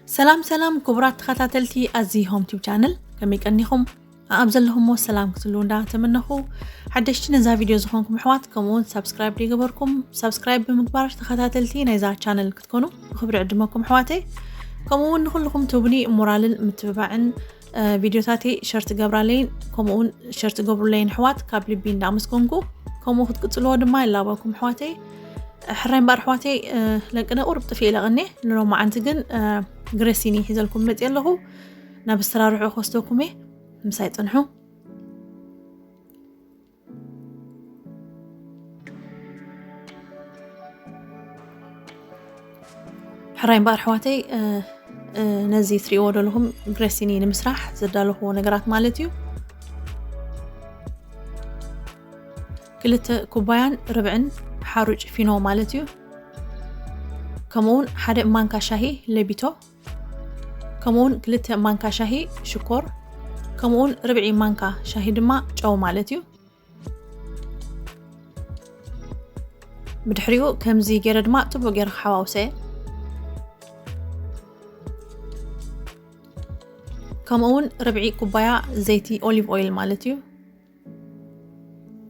ሰላም ሰላም ክቡራት ተኸታተልቲ ኣዚ ሆም ቲዩብ ቻነል፣ ከመይ ቀኒኹም? ኣብ ዘለኹሞ ሰላም ክትህልዉ እንዳተመነኹ፣ ሓደሽቲ ነዛ ቪድዮ ዝኾንኩም ኣሕዋት፣ ከምኡ እውን ሳብስክራይብ ዘይገበርኩም ሳብስክራይብ ብምግባር ተኸታተልቲ ናይዛ ቻነል ክትኮኑ ብኽብሪ ዕድመኩም ኣሕዋተይ። ከምኡ እውን ንኹልኹም ትህቡኒ ሞራልን ምትብባዕን፣ እ፣ ቪድዮታተይ ሸር ትገብራለይን ከምኡ እውን ሸር ትገብሩለይን ኣሕዋት ካብ ልቢ እንዳመስገንኩ፣ ከምኡ ክትቅጽልዎ ድማ ይላበኩም ኣሕዋተይ። ሕራይ እምበኣር ኣሕዋተይ፣ እ፣ ለንቅነ ቁሩብ ጥፍእ ኢለ ቀንየ፣ ንሎማዓንቲ ግን፣ እ፣ ግረሲኒ ሒዘልኩም መፅየ ኣለኹ። ናብ ኣሰራርሑ ክወስደኩም እየ፣ ምሳይ ፅንሑ። ሕራይ እምበኣር ኣሕዋተይ፣ እ፣ እ፣ ነዚ ትሪእዎ ዘለኹም ግረሲኒ ንምስራሕ ዘዳለኹዎ ነገራት ማለት እዩ። ክልተ ኩባያን ርብዕን ሓሩጭ ፊኖ ማለት እዩ። ከምኡ እውን ሓደ ማንካ ሻሂ ለቢቶ፣ ከምኡ እውን ክልተ ማንካ ሻሂ ሽኮር፣ ከምኡ እውን ርብዒ ማንካ ሻሂ ድማ ጨው ማለት እዩ። ብድሕሪኡ ከምዚ ገይረ ድማ ጽቡቕ ገይረ ክሓዋውሰ እየ። ከምኡ እውን ርብዒ ኩባያ ዘይቲ ኦሊቭ ኦይል ማለት እዩ።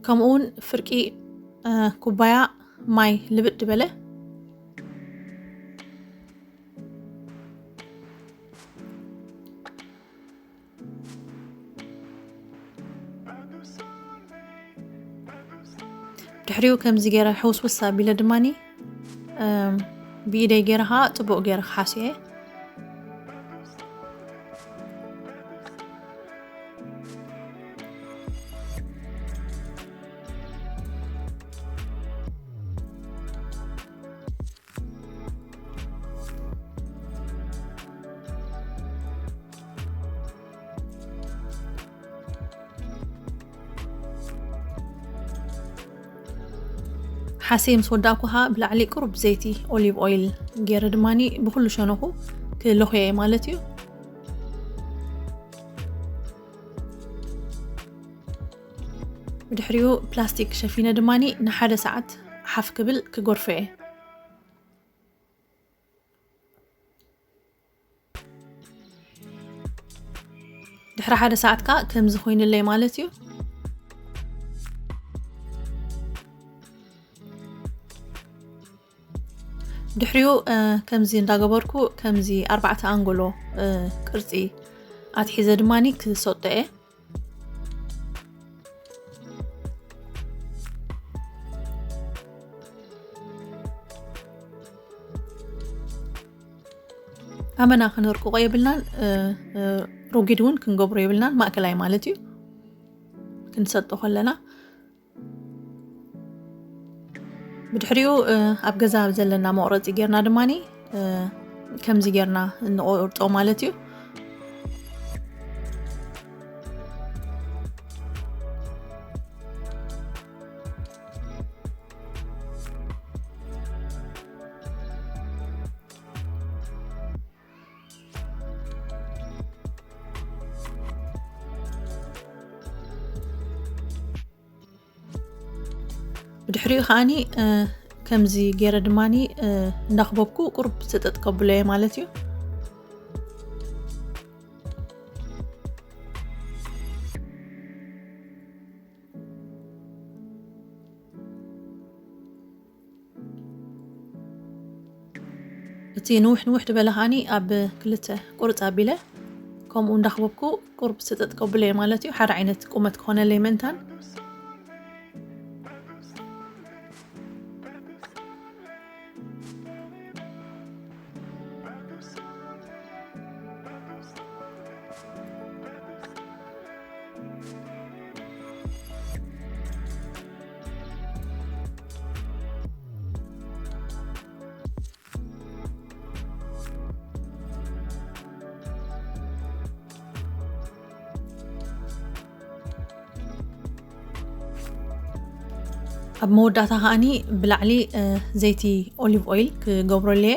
ከምኡ እውን ፍርቂ፣ እ፣ ኩባያ ማይ ልብድ በለ። ድሕሪኡ ከምዚ ገይረ ሕውስውስ ኣቢለ ድማኒ፣ እም፣ ብኢደይ ገይረ ኸዓ ጽቡቕ ገይረ ክሓስዮ እየ። ሓስየ ምስ ወዳእኩ ኸዓ ብላዕሊ ቁሩብ ዘይቲ ኦሊቭ ኦይል ገይረ ድማኒ ብኹሉ ሸነኹ ክለኹዮ እየ ማለት እዩ። ብድሕሪኡ ፕላስቲክ ሸፊነ ድማኒ ንሓደ ሰዓት ሓፍ ክብል ክገርፎ እየ። ድሕሪ ሓደ ሰዓት ከኣ ከምዚ ኮይኑለይ ማለት እዩ። ድሕሪኡ፣ እ፣ ከምዚ እንዳገበርኩ ከምዚ ኣርባዕተ ኣንጎሎ፣ እ፣ ቅርጺ ኣትሒዘ ድማኒ ክሰጦ እየ። ኣመና ክንርቅቆ የብልናን፣ እ፣ እ፣ ሩጊድ እውን ክንገብሮ የብልናን፣ ማእከላይ ማለት እዩ። ክንሰጦ ከለና ብድሕሪኡ፣ እ፣ ኣብ ገዛ ኣብ ዘለና መቑረጺ ጌርና ድማኒ፣ እ፣ ከምዚ ጌርና እንቆርጦ ማለት እዩ። ብድሕሪኡ ከዓኒ፣ እ፣ ከምዚ ገይረ ድማኒ፣ እ፣ እንዳኽበብኩ ቁሩብ ሰጠጥ ከብሎ እየ ማለት እዩ። እቲ ንውሕ ንውሕ ዝበለ ከዓኒ ኣብ ክልተ ቁርፅ ኣቢለ ከምኡ እንዳኽበብኩ ቁሩብ ስጥጥ ከብሎ እየ ማለት እዩ። ሓደ ዓይነት ቁመት ክኾነለይ ምእንታን። ኣብ መወዳእታ ከዓኒ ብላዕሊ፣ እ፣ ዘይቲ ኦሊቭ ኦይል ክገብረሉ እየ።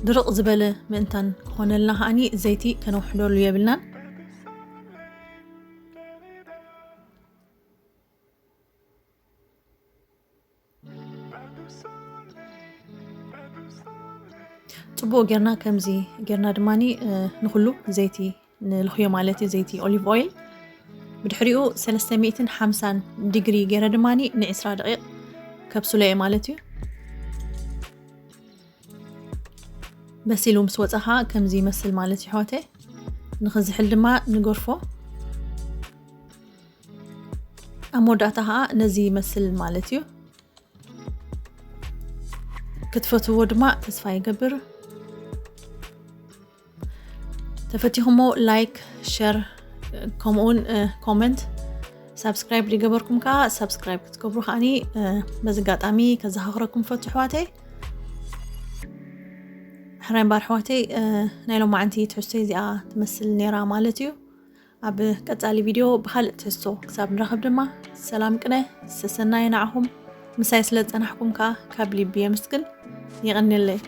ድርቕ ዝበለ ምእንታን ክኾነልና ከዓኒ ዘይቲ ከነውሕደሉ የብልናን። ጽቡቕ ጌርና ከምዚ ጌርና ድማኒ ንኹሉ ዘይቲ ንልኽዮ ማለት እዩ፣ ዘይቲ ኦሊቭ ኦይል። ብድሕሪኡ ሰለስተ ሚእትን ሓምሳን ዲግሪ ገይረ ድማኒ ንዒስራ ደቂቕ ከብስሎ እየ ማለት እዩ። በሲሉ ምስ ወፀኻ ከምዚ ይመስል ማለት እዩ ኣሕዋተይ። ንኽዝሕል ድማ ንገርፎ። ኣብ መወዳእታ ከዓ ነዚ ይመስል ማለት እዩ። ክትፈትዎ ድማ ተስፋ ይገብር። ተፈቲኹሞ ላይክ፣ ሸር፣ ከምኡውን ኮመንት፣ ሳብስክራይብ ዝገበርኩም ከዓ ሳብስክራይብ ክትገብሩ ከዓኒ በዚ ኣጋጣሚ ከዘኻኽረኩም ፈቱ ኣሕዋተይ። ሕራይ እምበር ኣሕዋተይ፣ ናይ ሎማዓንቲ ትሕዝቶይ እዚኣ ትመስል ነይራ ማለት እዩ። ኣብ ቀጻሊ ቪድዮ ብኻልእ ትሕዝቶ ክሳብ ንራኸብ ድማ ሰላም ቅነ ሰሰናይ ንዓኹም። ምሳይ ስለ ዝጸናሕኩም ከዓ ካብ ልቢ የመስግን። የቐንየለይ።